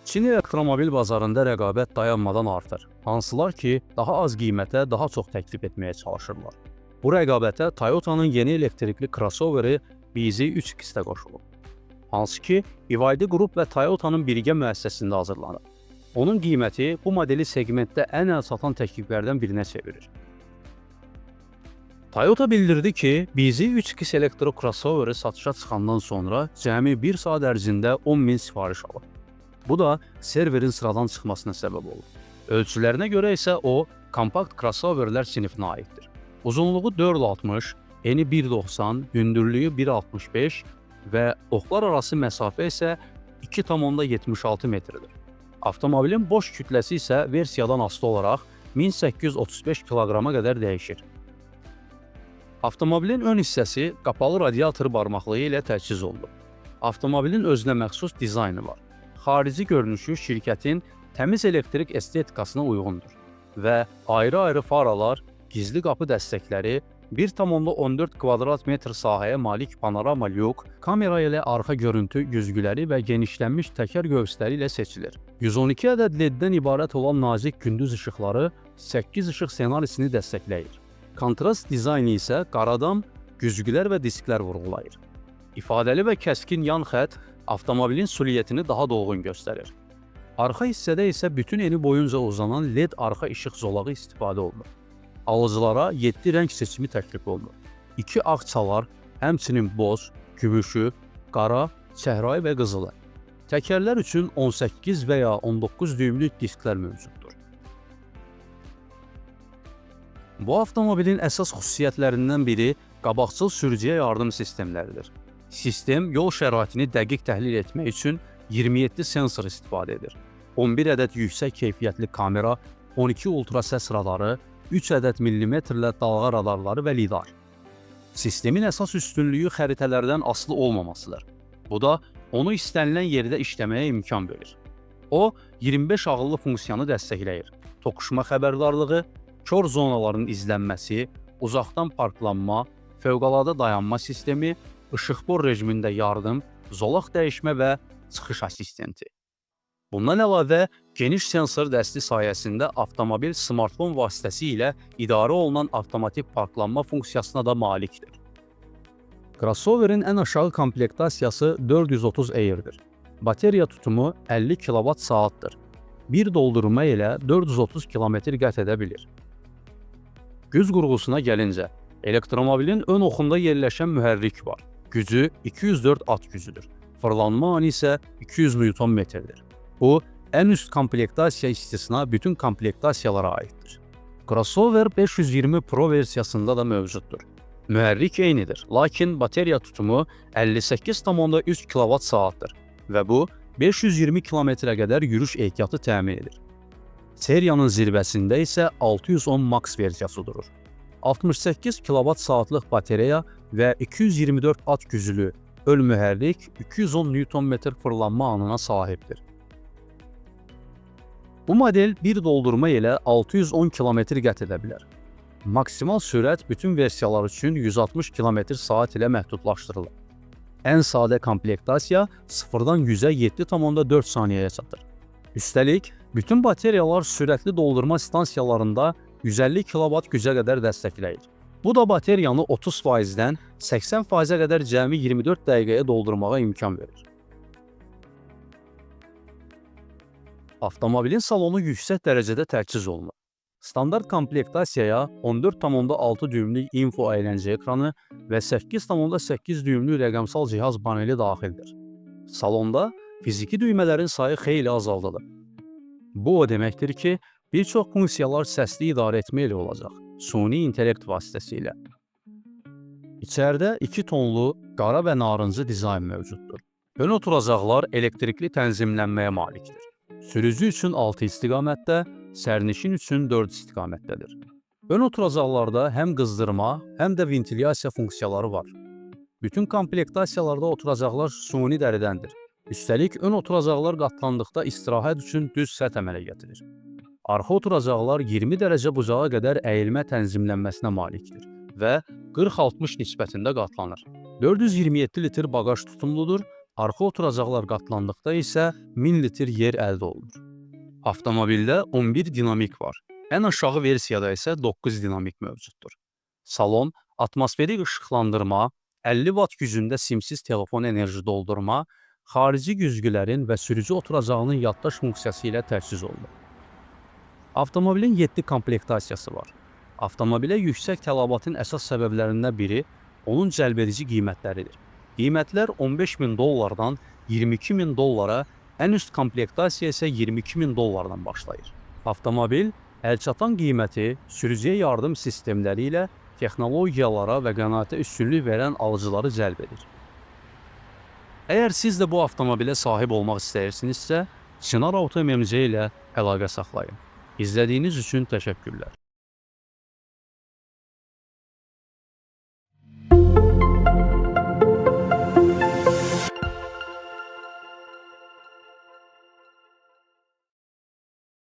Çin elektromobil bazarında rəqabət dayanmadan artır. Hansılar ki, daha az qiymətə daha çox təklif etməyə çalışırlar. Bu rəqabətə Toyota-nın yeni elektrikli crossoveri BZ3X də qoşulub. Hansı ki, BYD Group və Toyota-nın birgə müəssisəsində hazırlanıb. Onun qiyməti bu modeli segmentdə ən əl satan təkliflərdən birinə çevirir. Toyota bildirdi ki, BZ3X elektro crossoveri satışa çıxandan sonra cəmi 1 saat ərzində 10.000 sifariş alıb. Bu da serverin sıradan çıxmasına səbəb olub. Ölçülərinə görə isə o, kompakt crossoverlər sinifinə aiddir. Uzunluğu 4.60, eni 1.90, hündürlüyü 1.65 və oxlar arası məsafə isə 2,76 metrdir. Avtomobilin boş kütləsi isə versiyadan asılı olaraq 1835 kiloqrama qədər dəyişir. Avtomobilin ön hissəsi qapalı radiator barmaqlığı ilə təchiz olunub. Avtomobilin özünə məxsus dizaynı var. Xarici görünüşü şirkətin təmiz elektrik estetikasına uyğundur və ayrı-ayrı faralar, gizli qapı dəstəkləri, 1,14 kvadrat metr sahəyə malik panorama lyuk, kamera ilə arxa görüntü güzgüləri və genişlənmiş təkər qövsləri ilə seçilir. 112 ədəd LED-dən ibarət olan nazik gündüz işıqları 8 işıq ssenarisini dəstəkləyir. Kontrast dizaynı isə qaradam, güzgülər və disklər vurğulayır. İfadəli və kəskin yan xətt avtomobilin siluetini daha dolğun göstərir. Arxa hissədə isə bütün eni boyunca uzanan LED arxa işıq zolağı istifadə olunur. Alıcılara 7 rəng seçimi təklif olunur. 2 ağ çalar, həmçinin boz, gümüşü, qara, çəhrayı və qızılı. Təkərlər üçün 18 və ya 19 düyümlük disklər mövcuddur. Bu avtomobilin əsas xüsusiyyətlərindən biri qabaqcıl sürücüyə yardım sistemləridir. Sistem yol şəraitini dəqiq təhlil etmək üçün 27 sensor istifadə edir. 11 ədəd yüksək keyfiyyətli kamera, 12 ultrasəs radarı, 3 ədəd millimetrlə dalğa radarları və lidar. Sistemin əsas üstünlüyü xəritələrdən asılı olmamasıdır. Bu da onu istənilən yerdə işləməyə imkan verir. O, 25 ağıllı funksiyanı dəstəkləyir. Toqquşma xəbərdarlığı, kor zonaların izlənməsi, uzaqdan parklanma, fövqəladə dayanma sistemi, işıqfor rejimində yardım, zolaq dəyişmə və çıxış assistenti. Bundan əlavə, geniş sensor dəsti sayəsində avtomobil smartfon vasitəsilə idarə olunan avtomatik parklanma funksiyasına da malikdir. Crossover'in ən aşağı komplektasiyası 430 Air-dir. Bateriya tutumu 50 kWh-dır. Bir doldurma ilə 430 km qət edə bilir. Güc qurğusuna gəlincə, elektromobilin ön oxunda yerləşən mühərrik var. Gücü 204 at gücüdür. Fırlanma anı isə 200 Nm-dir. Bu, ən üst komplektasiya istisna bütün komplektasiyalara aiddir. Crossover 520 Pro versiyasında da mövcuddur. Mühərrik eynidir, lakin bateriya tutumu 58,3 kWh-dır və bu 520 km-ə qədər yürüş ehtiyatı təmin edir. Seriyanın zirvəsində isə 610 Max versiyası durur. 68 kWh-lıq batareya və 224 at güclü ön mühərrik 210 Nm fırlanma anına sahibdir. Bu model bir doldurma ilə 610 km qət edə bilər. Maksimal sürət bütün versiyalar üçün 160 km/saat ilə məhdudlaşdırılır. Ən sadə komplektasiya 0-dan 100-ə 7,4 saniyəyə çatır. Üstəlik, bütün bateriyalar sürətli doldurma stansiyalarında 150 kW gücə qədər dəstəkləyir. Bu da bateriyanı 30%-dən 80%-ə qədər cəmi 24 dəqiqəyə doldurmağa imkan verir. Avtomobilin salonu yüksək dərəcədə təchiz olunur. Standart komplektasiyaya 14,6 düyümlük info əyləncə ekranı və 8,8 düyümlük rəqəmsal cihaz paneli daxildir. Salonda fiziki düymələrin sayı xeyli azaldılıb. Bu o deməkdir ki, bir çox funksiyalar səsli idarə etmə ilə olacaq, süni intellekt vasitəsilə. İçəridə iki tonlu qara və narıncı dizayn mövcuddur. Ön oturacaqlar elektrikli tənzimlənməyə malikdir. Sürücü üçün 6 istiqamətdə, sərnişin üçün 4 istiqamətdədir. Ön oturacaqlarda həm qızdırma, həm də ventilyasiya funksiyaları var. Bütün komplektasiyalarda oturacaqlar suni dəridəndir. Üstəlik, ön oturacaqlar qatlandıqda istirahət üçün düz səth əmələ gətirir. Arxa oturacaqlar 20 dərəcə bucağa qədər əyilmə tənzimlənməsinə malikdir və 40-60 nisbətində qatlanır. 427 litr baqaj tutumludur. Arxa oturacaqlar qatlandıqda isə 1000 litr yer əldə olunur. Avtomobildə 11 dinamik var. Ən aşağı versiyada isə 9 dinamik mövcuddur. Salon atmosferik işıqlandırma, 50 watt gücündə simsiz telefon enerji doldurma, xarici güzgülərin və sürücü oturacağının yaddaş funksiyası ilə təchiz olunub. Avtomobilin 7 komplektasiyası var. Avtomobilə yüksək tələbatın əsas səbəblərindən biri onun cəlbedici qiymətləridir. Qiymətlər 15 min dollardan 22 min dollara, ən üst komplektasiya isə 22 min dollardan başlayır. Avtomobil əlçatan qiyməti, sürücüyə yardım sistemləri ilə texnologiyalara və qənaətə üstünlük verən alıcıları cəlb edir. Əgər siz də bu avtomobilə sahib olmaq istəyirsinizsə, Çınar Auto MC ilə əlaqə saxlayın. İzlədiyiniz üçün təşəkkürlər.